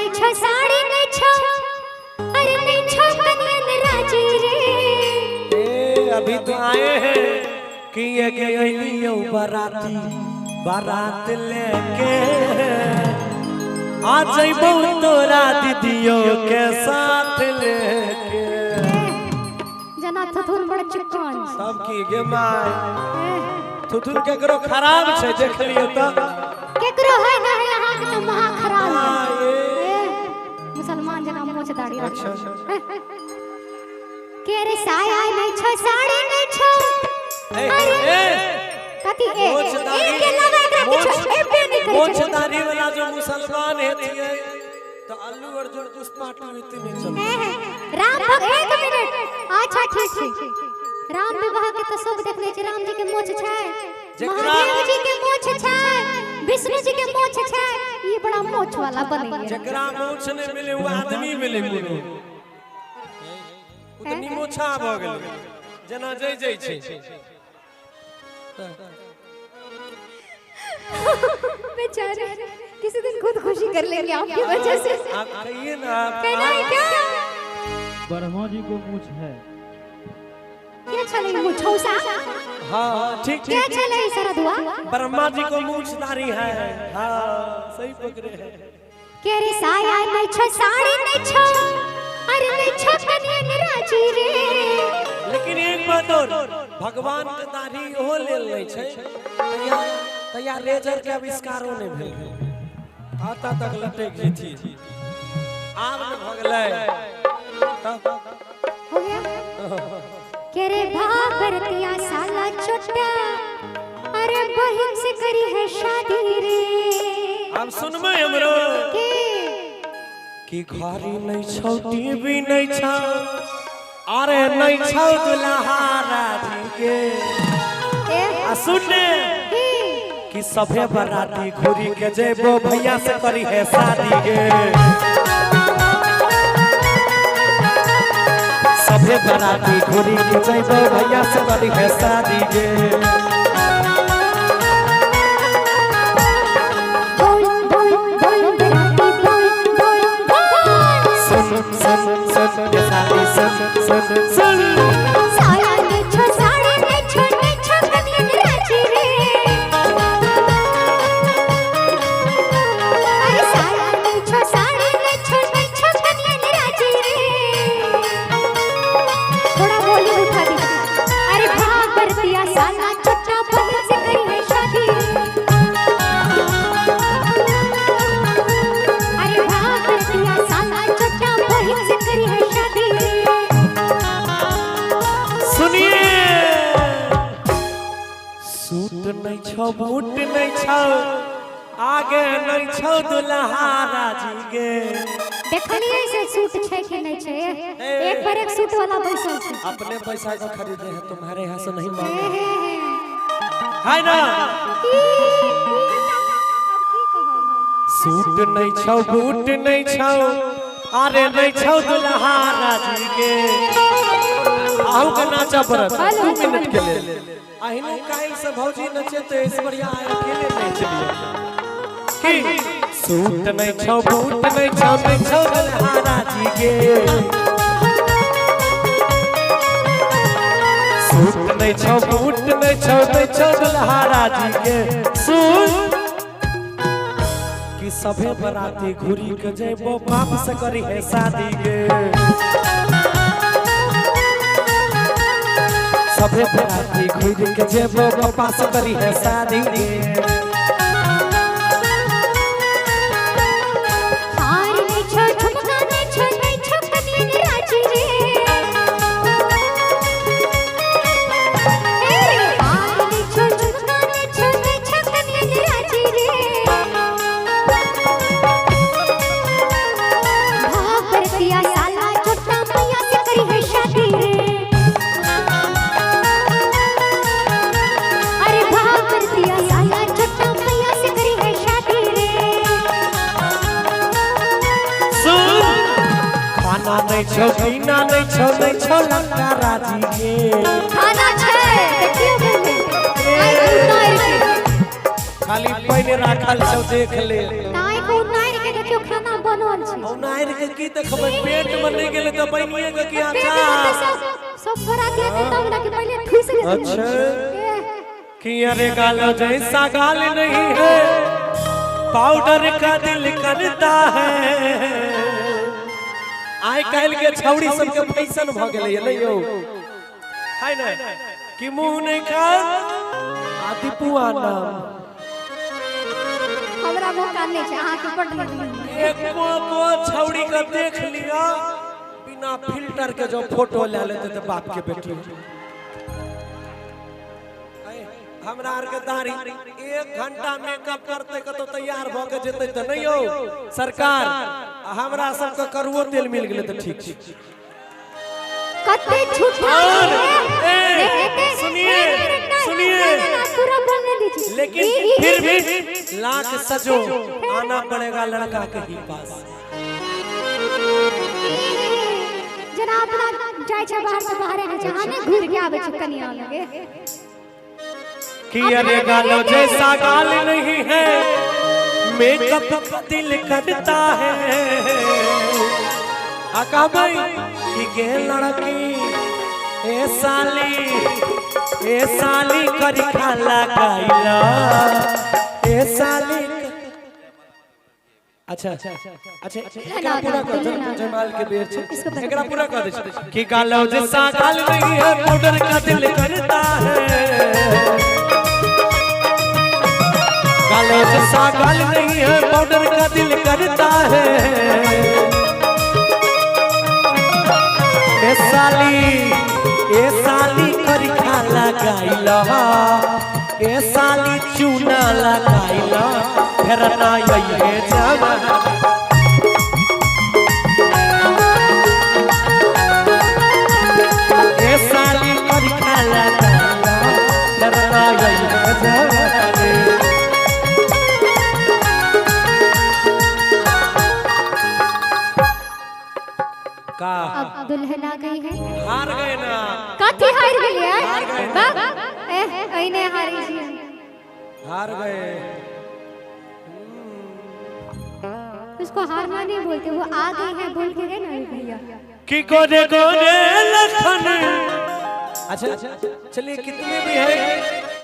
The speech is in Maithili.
नहीं छो साड़ी नहीं छो, अरे नहीं छो कनियन राजी रे। ए अभी तो आए हैं कि ये गई बाराती बारात लेके आ जइबो तोरा दीदियों के साथ लेके। जना थुथुन बड़ चिकन। सब की गे my थुथुन केकरो खराब छै देख लियो त। केकरो है ना है अहाँ के तो महा खराब है। मुसलमान जना मोछ दाढ़ी रख। के रे साया नहीं छो साड़ी नहीं छो। ए कथी ए के अलावा एकरा किछु एबे नहीं करै। मोछ दाढ़ी वाला जो मुसलमान हेतिए तो अल्लू अर्जुन पुष्पा 2 इतने चलते। राम भक्त एक मिनट। अच्छा ठीक छै। राम विवाह के तो सब देखले छै। राम जी के मोछ छै, महादेव जी के मोछ छै, विष्णु जी के मोछ छै। ई बड़ा मोछ वाला बने। जकरा मोछ नहीं मिले वो आदमी मिले कोनो। उ त निमोछा भ गेल जना जय जय छै। बेचारे किसी दिन खुद खुशी कर लेंगे आपकी वजह से। आप कहिए ना, आप कहना है क्या? ब्रह्मा जी को मूछ है। क्या चले मूछौसा? हाँ ठीक ठीक। क्या चले सारा दुआ? ब्रह्मा जी को मूछ दाढ़ी है। हाँ सही पकड़े हैं। के रे साया नहीं छो साड़ी नहीं छो, अरे नहीं छो कनियन राजी रे। लेकिन एक बात और, भगवान के दाढ़ी ओहो लेल नहीं छै तैयार रेजर के आविष्कारो नहीं भेल। आता तक लटक जेती आब ने भ गेलै तब हो गया। के रे भागरतिया साला छोटा, अरे बहन से करी है शादी रे। अब सुनबै हमरो कि घड़ी नहीं छौ टीवी नहीं छौ, अरे नहीं छौ दुल्हा राजी के। आ सुन कि सभे बराती घूरी के जेबो भैया से करी है शादी गे। सभे बराती घूरी के जेबो भैया से करी है शादी गे। बोल बोल बोल बराती बोल बोल बोल। सुन सुन सुन के शादी सुन सुन सुन। साया नहीं छो साड़ी नहीं छो नहीं छो कनियन राजी रे। अरे साया नहीं छो साड़ी नहीं छो नहीं छो कनियन राजी रे। थोड़ा वॉल्यूम उठा दीजिए। अरे भागरतिया साला छोटा बहन से करी है शादी। अरे भागरतिया साला छोटा बहन से करी है शादी। सुनिए सूट नहीं छो बूट नहीं छो आगे नहीं छो दुल्हा राजी गे। देखलिए से सूट छै कि नहीं छै? एक पर एक सूट वाला बैसल छै। अपने पैसा से खरीदे हैं तुम्हारे यहाँ से नहीं मांगे है ना। सूट नहीं छो बूट नहीं छो अरे नहीं छो दुल्हा राजी गे। आहू के नाचा पड़त 2 मिनट के लेल। अहिनो काइल से भौजी नचे तो ऐश्वर्या अकेले नहीं चलिए। की सूट नहीं छो बूट नहीं छो नहीं छो दुल्हा राजी गे। सूट नहीं छो बूट नहीं छो नहीं छो दुल्हा राजी गे। सूट कि सभे बराती घूरी के जेबो बाप से करी है शादी गे। सभे बराती घूरी के जेबो पापा से करी है शादी गे। हार नहीं छो झुमका नहीं छो नहीं छो कनियन राजी रे। हार नहीं छो झुमका नहीं छो नहीं छो कनियन राजी रे। भागरतिया साला छोटा मैया से करी है शादी रे। अरे भागरतिया साला छोटा मैया से करी है शादी रे। सुन खाना नहीं छो पीना नहीं छो नहीं छो लंका राजी गे। खाना छै देखियो पहिले आइ उतारि के खाली पानि राखल छौ देख ले। ताई को उतारि के देखियो खाना बनल छै। औनाइर के की देखबै, पेट में नहीं गेलै तऽ बनिए के की पेट में अच्छा। तऽ सब सब बराती हेतै तब ना कि पहिले ठूस लेतै। अच्छा। ए, कि अरे गालो जैसा गाल नहीं है, पाउडर का दिल करता है। आइ काल्हि के छौड़ी सबके फैशन भऽ गेलै नहीं यौ, है ना कि मुंह नहीं खा आ दीपुआ नाम। हमरा मौका नहीं छै, अहाँके बड्ड नीक। एको को छौड़ी के देख लिया बिना फिल्टर के जो फोटो ले लेते तो बाप के बेटी। हमरा आर के दाढ़ी 1 घंटा मेकअप करते कतौ तैयार भ के जेते त नहीं हो सरकार, हमरा सबके करुओ तेल मिल गेलै त ठीक छै। कते झूठा और, है। ए, नहीं, सुनिए, नहीं, नहीं, नहीं, सुनिए। नहीं, नहीं, नहीं, पूरा बोलने दीजिए। लेकिन फिर भी लाख सजो आना पड़ेगा लड़का के ही पास। जना अपना जाइ छै बाहर से बाहरे होइ छै, अहाँ नहि घुरि के आबै छै कनिया लगे। कि अरे गालो जैसा गाल नहीं है, मेकअप का दिल करता है। आका भाई कि गे लड़की ए साली करी खाला गाइला ए साली। अच्छा अच्छा एकरा पूरा कर, जयमाल के बेर छै, एकरा पूरा कर दे छै। कि गालो जैसा गाल नहीं है, पाउडर का दिल करता है। गालो जैसा गाल नहीं है, पाउडर का दिल करता है। ए साली करी खाला गाइला, ए साली चूना लगाइला, फेर ना अइहे जमाना। ए साली करी खाला गाइला, फेर ना अइहे जमाना। का अब दुल्हन आ गई है। हार गए ना। कथी हार गेलियै? हार गए। बा ए अइने हारै छी। हार गए। उसको हार मान नहीं बोलते, वो आ गई है बोल के गए ना भैया। कि गोरे गोरे लखन। अच्छा चलिए कितने भी है